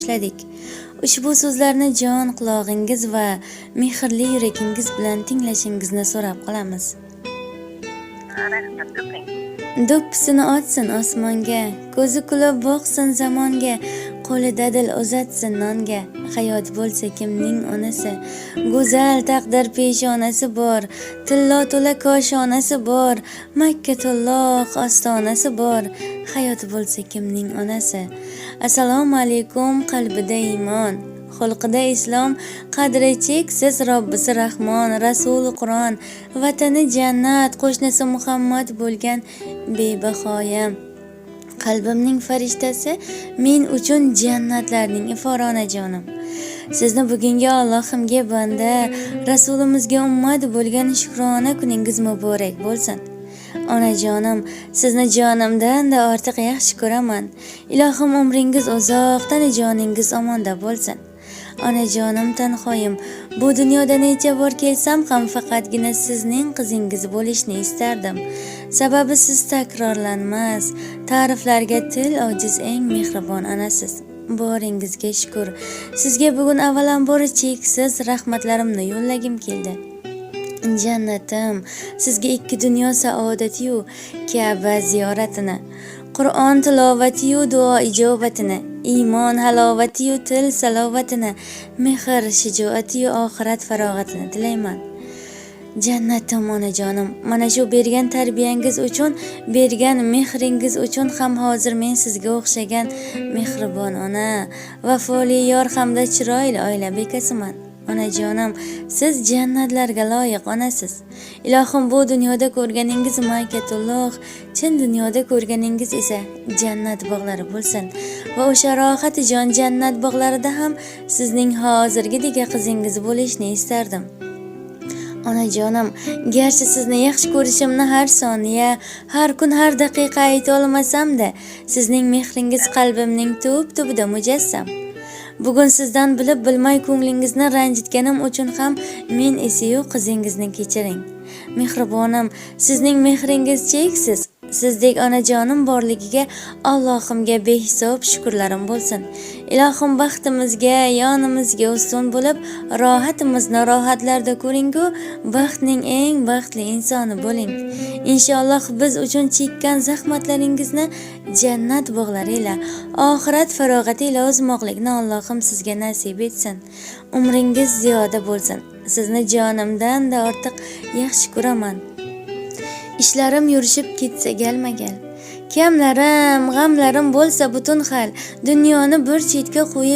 Boshladik. Ushbu so'zlarni jon qulog'ingiz va mehrli yuragingiz bilan tinglashingizni so'rab qolamiz. Rahmat, o'qing. Do'ppisini otsin osmonga, ko'zi kulib boqsin zamonga, qo'li dadil uzatsin nonga. Hayot bo'lsa kimning onasi, go'zal taqdir peshonasi bor, tillo to'la koshonasi bor, Makkatulloh ostonasi bor. Hayot bo'lsa kimning onasi. Assalomu alaykum, qalbida iymon, xulqida islom, qadri cheksiz Robbisi Rahmon, Rasuli Qur'on, vatani jannat, qo'shnisi Muhammad bo'lgan bebahoyam. Qalbimning farishtasi, men uchun jannatlarning ifori onajonim. Sizni bugungi Allohimga banda, Rasulimizga ummat bo'lgan shukrona kuningiz muborak bo'lsin. Onajonim, sizni jonimdan-da ortiq yaxshi ko'raman. Ilohim, umringiz uzoq, tani joningiz omonda bo'lsin. Onajonim, tanhoyim, bu dunyoda necha bor kelsam ham faqatgina sizning qizingiz bo'lishni istardim. Sababi siz takrorlanmas, ta'riflarga til ojiz eng mehribon onasiz. Boringizga shukur. Sizga bugun avvalambor cheksiz rahmatlarimni yo'llagim keldi. Jannatim, sizga ikki dunyo saodati-yu Ka'ba ziyoratini, Qur'on tilovati-yu duo ijobatini, iymon halovati-yu til salovatini, mehr shijoati-yu oxirat farog'atini tilayman. Jannatim onajonim, mana shu bergan tarbiyangiz uchun, bergan mehringiz uchun ham hozir men sizga o'xshagan mehribon ona, vafoli yor hamda chiroyli oila bekasiman. Onajonim, siz jannatlarga loyiq onasiz. Ilohim, bu dunyoda ko'rganingiz Makkatulloh, chin dunyoda ko'rganingiz esa jannat bog'lari bo'lsin va o'sha rohatijon jannat bog'larida ham sizning hozirgidek qizingiz bo'lishini istardim. Onajonim, garchi sizni yaxshi ko'rishimni har soniya, har kun, har daqiqa ayta olmasam-da, sizning mehringiz qalbimning tub-tubida mujassam. Bugun sizdan bilib bilmay ko'nglingizni ranjitganim uchun ham men esa-yu qizingizni kechiring. Mehribonim, sizning mehringiz cheksiz. Sizdek onajonim borligiga Allohimga behisob shukrlarim bo'lsin. Ilohim, baxtimizga, yonimizga ustun bo'lib, rohatimizni rohatlarda ko'ring-u, baxtning eng baxtli insoni bo'ling. Inshaalloh biz uchun chekkan zahmatlaringizni jannat bog'lari ila, oxirat farog'ati ila uzmoqlikni Allohim sizga nasib etsin. Umringiz ziyoda bo'lsin. Sizni jonimdan-da ortiq yaxshi ko'raman. Ishlarim yurishib ketsa galma-gal. Kamlarim, g'amlarim bo'lsa butun hal, dunyoni bir chetga qo'yib